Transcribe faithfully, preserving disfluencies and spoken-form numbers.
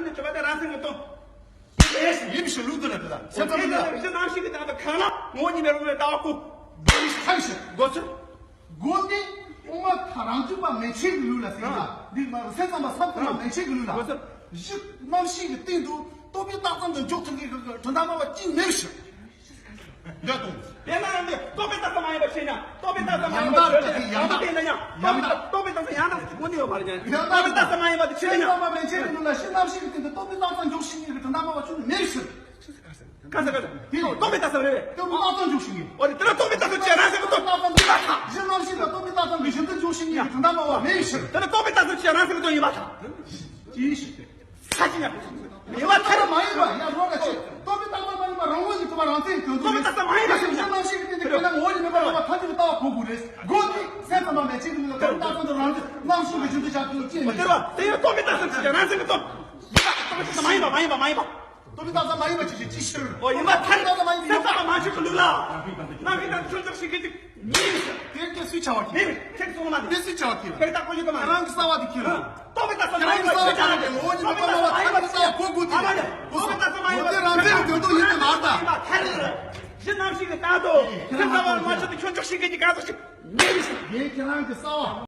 ནི་དྲི་བ་དེ་རང་སེམས་ཀྱི་སྟོང་། ཡིན་ཞིག་ལུགས་དུ་ལ་དེ་ལ་སེམས་ཙམ་ལ། གཞི་རྣམ་ཤེས་ཀྱི་སྟེང་དུ་གང་ལ་ངོ་བོ་ཉིད་མེད་རུང་བའི་ལྟ་བ་ཀུན། ཐབས་ཤེས་དགོས་ཚུལ། སྒོ་ནས་དབུ་མ་ཐལ་རང་རྒྱུད་པ་མན་ཆད་ཀྱི་ལུགས་ལ་ཟེར་ཡ། འདི་མ་སེམས་ཙམ་པ་སེམས་ཙམ་པ་མན་ཆད་ཀྱི་ལུགས་ལ། གཞི་རྣམ་ཤེས་ཀྱི་སྟེང་དུ་རྟོག་པའི་རྟགས་ཙམ་དུ་འཇོག་ཐུབ་མཁན་གྱི་དོན་དམ་པ་གཅིག་མེད་ཞིག་འདོད་དང་། དེས་ན་ཡང་དེ་རྟོག་པའི་རྟགས་ཙམ་མ་ཡིན་པ་ཕྱིན་ན་རྟོག་པའི་རྟགས་ཙམ་མ་ཡིན་པ་ཡང་དག་ཕྱིན་ན་ཡང་དག་ཡང་དག་རྟོག་པའི་རྟགས་ཙམ་ཡང་དག་ཅིག་དངོས་གནས་ཡོད་མ་རེད། ཡང་དག་རྟོག་པའི་རྟགས་ཙམ་མ་ཡིན་པ་དེ་ཕྱིན་ན་ཡང་དག་མན་ཆད་ཀྱི་ལུགས་ལ་གཞི་རྣམ་ཤེས་ཀྱི་སྟེང་དུ་རྟོག་པའི་རྟགས་ཙམ་འཇོག་ཤེས་མཁན་གྱི་དོན་དམ་པ་གཅིག་མེད་ཞིག་ཀ་ས་ཀ་ས། དེ་རྟོག་པའི་རྟགས་ཙམ་རེད་པས། རྟོག་པའི་རྟགས་ཙམ་འཇོག་ཤེས་མཁན། འོ་རེད། དེ་ལ་རྟོག་པའི་རྟགས་ཙམ་བྱས་རང་སེམས་ཀྱི་སྟོང་། གཞི་རྣམ་ཤེས་ལ་རྟོག་པའི་རྟགས་ཙམ་གྱི་གཞི་མཐུན་འཇོག་ཤེས་མཁན་གྱི་དོན་དམ་པ་མེད་ཞིག་དེ་ལ་རྟོག་པའི་རྟགས་ཙམ་བྱས་རང་སེམས་ཀྱི་སྟོང་ཡིན་པ་དང་། ཅི་ཞིག་ས་ཅི་ཡང་མེད་པ་ཐལ། མ་ཡིན་པ་ཡང་རོ་ལ་ཆེ། རྟོག་པའི་རྟགས་ཙམ་མ་ཡིན་པ་རང་ངོས་ཀྱི་ཐུབ་པ་རང་མཚན་གྱི་དོན་དུ་རྟོག་པའི་རྟགས་ཙམ་མ་ཡིན་པ་ཞིག་ཡང་རྣམ་ཤེས་ཀྱི་སྟེང་དུ་དཔེར་ན་ངོ་བོ་ཉིད་མེད་པར་རྟོགས་པ་ཐམས་ཅད་ཀྱི་ལྟ་བ་གོ་དགོས་རེད། སྒོ་ནས་སེམས་ཙམ་པ་མན་ཆད་ཀྱི་ལུགས་ལ་རྟོག་པའི་རྟགས་ཙམ་དུ་རང་རྣམ་ཤེས་ཀྱི་གཞི་མཐུན་བྱ་དགོས་ཀྱི་མེད། དེ་ར་དེ་ཡང་རྟོག་པའི་རྟགས་ཙམ་ཞིག་རང་སེམས་ཀྱི་སྟོང་། ཡིན་པ་རྟོག་པའི་རྟགས་ཙམ་མ་ཡིན་པ་མ་ཡིན་པ་མ་ཡིན་པ། རྟོག་པའི་རྟགས་ཙམ་མ་ཡིན་པ་ཅི་ཞིག་ཅི་ཕྱིར། ཨོ་ཡིན་པ་ཐལ། རྟོག་པའི་རྟགས་ཙམ་མ་ཡིན་པ་སེམས་ཙམ་པ་མན་ཆད་ཀྱི་ལུགས་ལ་རྣམ་ཤེས་དང་ཆོས་འཇོག་ཤེས་མཁན་ཅིག་མེད་ཟེར། དེ་སྐད་སུས་བྱ་བ་གི་མེད་པས་ཁྱེད་གསུངས་མ་དེ། དེ་སུས་བྱ་བ་གི་ཁྱེད་ལྟ་གོ་ཡོད་དམ། ཁྱེད་རང་གི་གསང་བ་དེ་ཁྱེར། རྟོག་པའི་རྟགས་ཙམ་མ་ཡིན་པ་ཁྱེད་ཅག་ལ་ངོ་བོ་ཉིད་མེད་པར་རྟོགས་པ་ཐམས་ཅད་ཀྱི་ལྟ་བ་གོ་དགོས་དེ་རེད། རྟོག་པའི་རྟགས་ཙམ་མ་ཡིན་པ་དེ་རང་མཚན་གྱི་དོན་དུ་ཡིན་ཏེ་མ་རེད་ད། ཡིན་པ་ཐལ། གཞི་རྣམ་ཤེས་ཀྱི་ལྟ་དོ་སེམས་ཙམ་པ་མན་ཆད་དུ་ཆོས་འཇོག་ཤེས་མཁན་གྱི་གང་ཟག་ཅིག་མེད་ཟེར། ངས་ཁྱེད་རང་གི་གསང་བ།